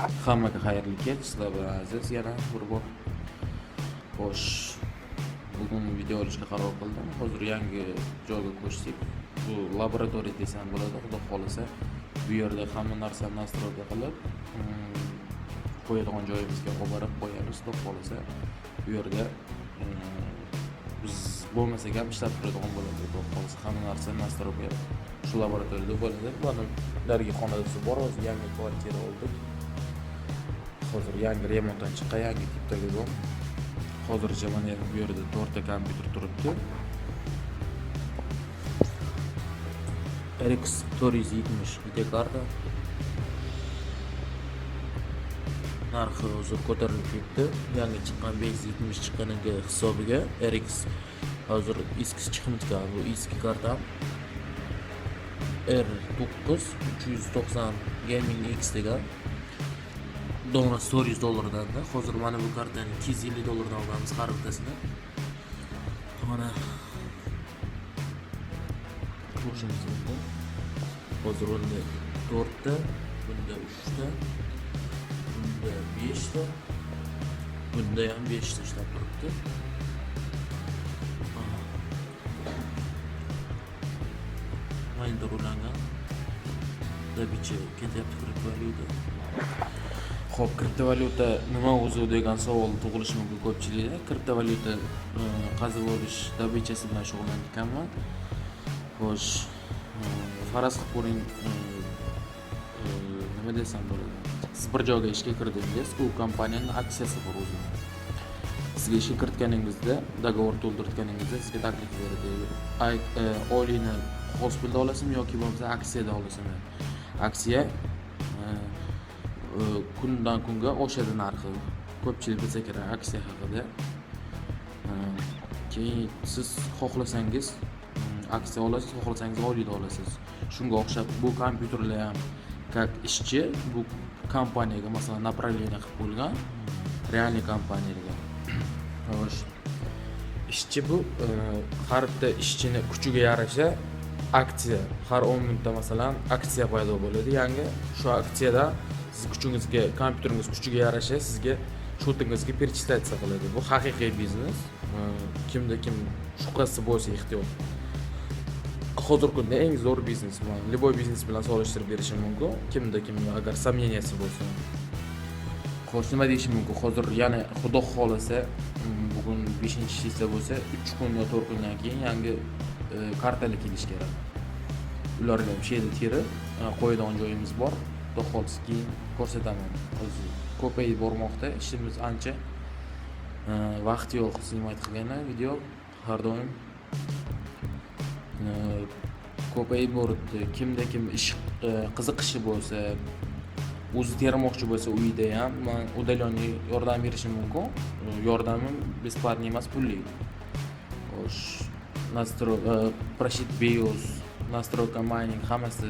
Hammaga xayrli kech, sizlar bilan Aziz yana bir bor. Xo'sh, bugun video olishga qaror qildim. Hozir yangi joyga ko'chdik. Bu laboratoriya desam bo'ladi, xudo xohlasa. Bu yerda hamma narsani настройка qilib, qo'yadigan joyimizga olib borib qo'yamiz, xudo xohlasa. Bu yerda biz bo'lmasak ham ishlab turadigan bo'ladi, xudo xohlasa. Hamma narsa настройка shu laboratoriyada bo'ladi. Mana narigi xonadasi bor, hozir yangi kvartira oldik. Hozir yangi remontdan chiqqan yangi tipdagi dom. Hozircha mana bu yerda to'rtta kompyuter turibdi. RX 470 videokarta. Narxi hozir ko'tarilib ketdi. Yangi chiqqan 570 chiqqaniga hisobiga RX hozir eskisi chiqib, bu eski kartam R9 390 Gaming X degan donasi 400 dollardan-da. Hozir mana bu kartani 250 dollardan olganmiz har bittasini. Mana ko'rishimiz mumkin. Hozir unda 4 ta, bunda 3 ta, bunda 5 ta, bunda ham 5 ta ishlab turibdi. Aha. Monitor ulangan. Добыча ketyapti kriptovalyuta. Xo'p, kriptovalyuta nima o'zi degan savol tug'ilishi mumkin ko'pchilikda. Kriptovalyuta qazib olish добыча si bilan shug'ullanar ekanman. Xo'sh, faraz qilib ko'ring, nima desam bo'ladi. Siz bir joyga ishga kirdingiz, u kompaniyaning aksiyasi bor o'zini. Sizga ishga kiritganingizda, договор to'ldirganingizda sizga taklif beradi. Oylikni qog'oz pulda olasizmi yoki bo'lmasa aksiyada olasizmi? Aksiya kundan kunga oshadi narxi. Ko'pchilik bilsa kerak aksiya haqida. Keyin siz xohlasangiz aksiya olasiz, xohlasangiz oylikda olasiz. Shunga o'xshab bu kompyuterlar ham как ishchi bu kompaniyaga, masalan, направление qilib qo'yilgan, реальный kompaniyaga. Xo'sh. Ishchi bu har bitta ishchini kuchiga yarasha aksiya, har 10 minutda, masalan, aksiya paydo bo'ladi yangi. Shu aksiyada siz kuchingizga, kompyuteringiz kuchiga yarasha sizga счёт ingizga перечисляться qiladi. Bu haqiqiy biznes. Kimda kim shubhasi bo'lsa ehtiyot. Hozirgi kunda eng zo'r biznes. Man любой biznes bilan solishtirib berishim mumkin. Kimda kim agar сомнения si bo'lsa. Xo'sh, nima deyishim mumkin? Hozir yana xudo xohlasa, bugun 5-числа bo'lsa, 3 kun yo 4 kundan keyin yangi kartalar kelishi kerak. Ularni ham shu yerda terib, qo'yadigan joyimiz bor. Xudo xohlasa keyin ko'rsataman. Hozir ko'payib bormoqda ishimiz ancha. Vaqt yo'q снимать qilgani video har doim. Ko'payib boribdi. Kimda kim ish qiziqishi bo'lsa, o'zi termoqchi bo'lsa uyida ham man удаленный yordam berishim mumkin. Yordamim бесплатный emas, pulli. Xo'sh, настрой, прошить BIOS, настройка майнинг hammasi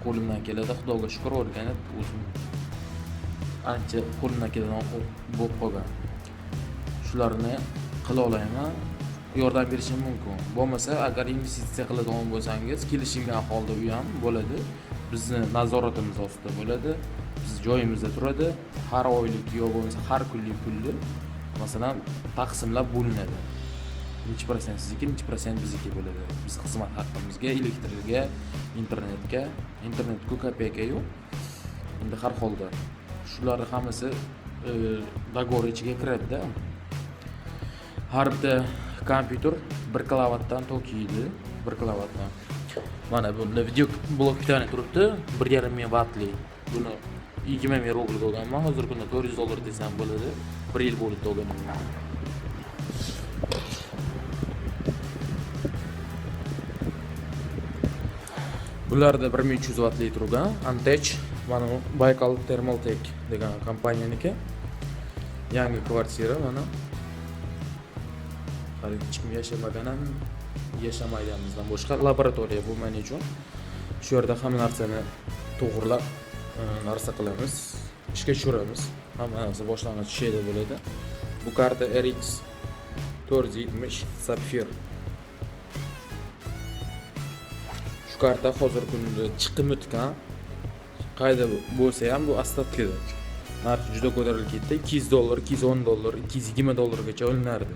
qo'limdan keladi. Xudoga shukur, o'rganib o'zim ancha qo'limdan keladigan bo'lib qolgan. Shularni qila olaman. Yordam berishim mumkin. Bo'lmasa, agar investitsiya qiladigan bo'lsangiz, kelishilgan holda u ham bo'ladi. Bizni nazoratimiz ostida bo'ladi. Biz joyimizda turadi. Har oylik yo bo'lmasa har kunlik pulni, masalan, taqsimlab bo'linadi. Necha prosent sizniki, necha prosent bizniki bo'ladi. Biz xizmat haqqimizga, elektrga, internetga, internetku kopeyka yo'q. Endi har holda shularni hammasi договор ichiga kiradi-da. Har bitta kompyuter 1 kilovatdan tok yeydi, 1 kilovatdan. Mana bunda video blok питания turibdi, 1,5 ming vatli. Buni 20 ming rublga olganman. Hozirgi kunda 400 dollar desam bo'ladi. Bir yil bo'ldi olganimga. Bularda 1300 vatli turgan Antech, mana bu Baykal Thermaltake degan kompaniyaniki. Yangi kvartira mana. Hali hech kim yashamagan ham, yashamaydi ham bizdan boshqa. Laboratoriya bu men uchun. Shu yerda hamma narsani to'g'irlab narsa qilamiz, ishga tushiramiz. Hamma narsa boshlang'ich shu yerda bo'ladi. Bu karta RX 470 Sapphire. Shu karta hozirgi kunda chiqim o'tgan. Qayda bo'lsa ham, bu остатка da. Narxi juda ko'tarilib ketdi. $200, $210, $220 gacha olinardi.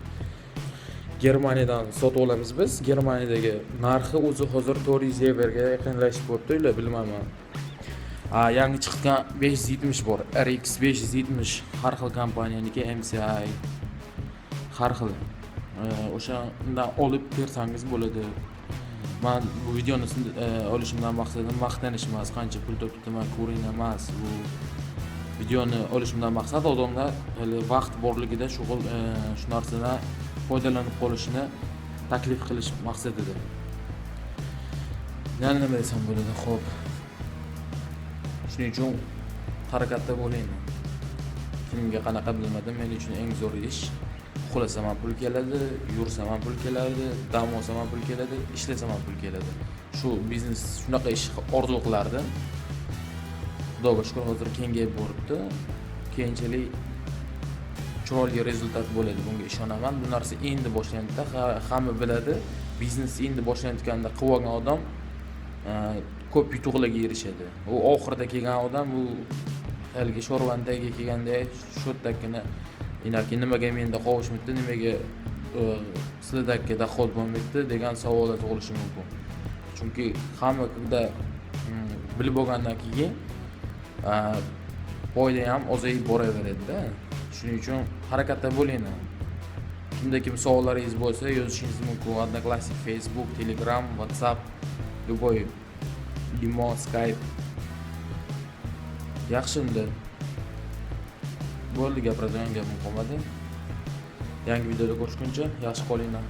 Germaniyadan sotib olamiz biz. Germaniyadagi narxi o'zi hozir 400 yevroga yaqinlashib bo'libdi, ular bilmayman. A, yangi chiqqan 570 bor. RX 570, har xil kompaniyaniki, MSI, har xil. O'shandan olib tersangiz bo'ladi. Man bu videoni olishimdan maqsadim maqtanish emas, qancha pul topibdiman ko'ring emas. Bu videoni olishimdan maqsad odamlar hali vaqt borligida shug'ul shu narsadan foydalanib qolishini taklif qilish maqsadida. Yana nima desam bo'ladi? Xo'p. Shuning uchun harakatda bo'ling. Kimga qanaqa bilmadim, men uchun eng zo'r ish. Uxlasam ham pul keladi, yursam ham pul keladi, dam olsam ham pul keladi, ishlasam ham pul keladi. Shu biznes, shunaqa ish orzu qilardim. Xudoga shukur, hozir kengayib boribdi. Keyinchalik chiroyli результат bo'ladi, bunga ishonaman. Bu narsa endi boshlanyapti, hamma biladi. Biznes endi boshlanayotganda qilib olgan odam ko'p yutuqlarga erishadi. U oxirida kelgan odam, bu haligi sho'rvani tagiga kelganda shu yerdagina inaki nimaga menda qovushmabdi, nimaga sizlardagi доход bo'lmayapti degan savollar tug'ilishi mumkin. Chunki hamma когда bilib olgandan keyin foyda ham ozayib boraveradida. Shuning uchun harakatda bo'linglar. Kimda kim savollaringiz bo'lsa, yozishingiz mumkin. Одноклассник, Facebook, Telegram, WhatsApp, любой, Imo, Skype. Yaxshi unda. Bo'ldi, gapiradigan gapim qolmadi. Yangi videoda ko'rishguncha yaxshi qolinglar.